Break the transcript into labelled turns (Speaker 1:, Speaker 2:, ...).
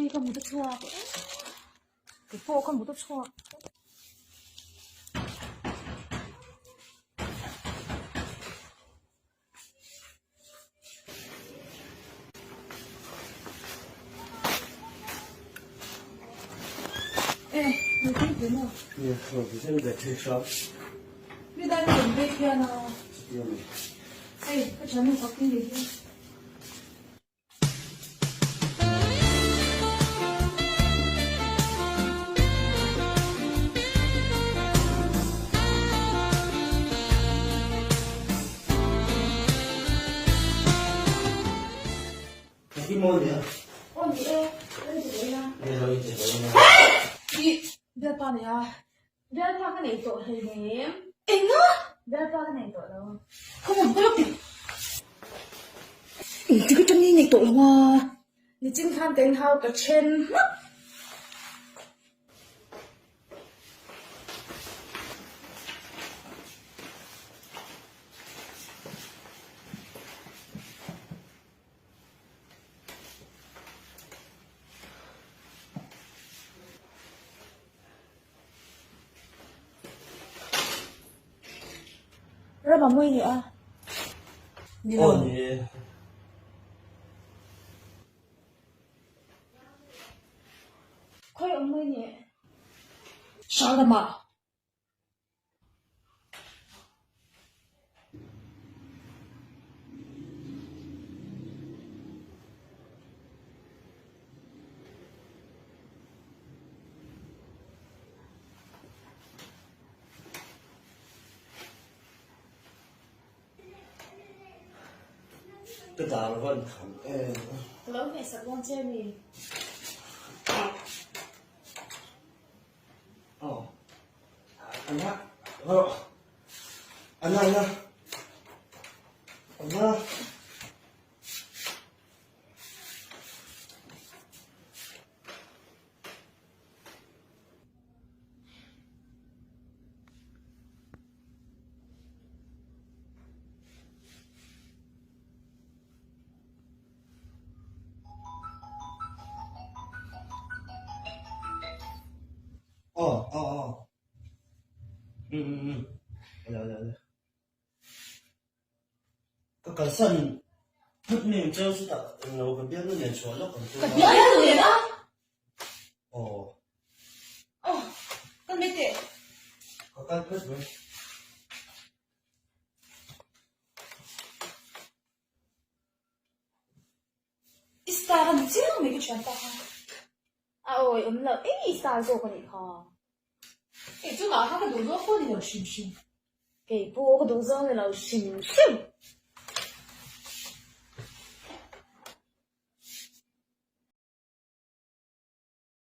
Speaker 1: Ka mut a chhuak kei pawh ka mut a chhuak. Bialpa nei a, bialpa ka nei tawh hleinem. Enga? Bialpa ka nei tawh lo. Come on, ka ti. Engtik atang i nei tawh lo a? Nichin khan ka inhau ka then hmak. Rama mawi ni a? Ni lo.
Speaker 2: Aw ni e.
Speaker 1: Khawi awm mawi ni? Hrang Rama.
Speaker 2: Ka dar van kham em a.
Speaker 1: Ka lo hmehsak dawn che mi.
Speaker 2: Aw. Ana. Rawh. Ana ana. Ana. Aw aw aw um um um ale ale ale ka kalsan phut mi ang cheu chutah englo ka bialnu nen chhuah lawk ang chu
Speaker 1: Ka bialnu nen a?
Speaker 2: Aw.
Speaker 1: Aw ka ni teh.
Speaker 2: Ka kal phut mai.
Speaker 1: I star a ni chiang mai ka thian ta kha. A awi awm lo ei i star zawk a nih kha. Kei chungah kha ka duh zawng pawh ni lo hrim hrim. Kei pawh ka duh zawng ni lo hrim hrim.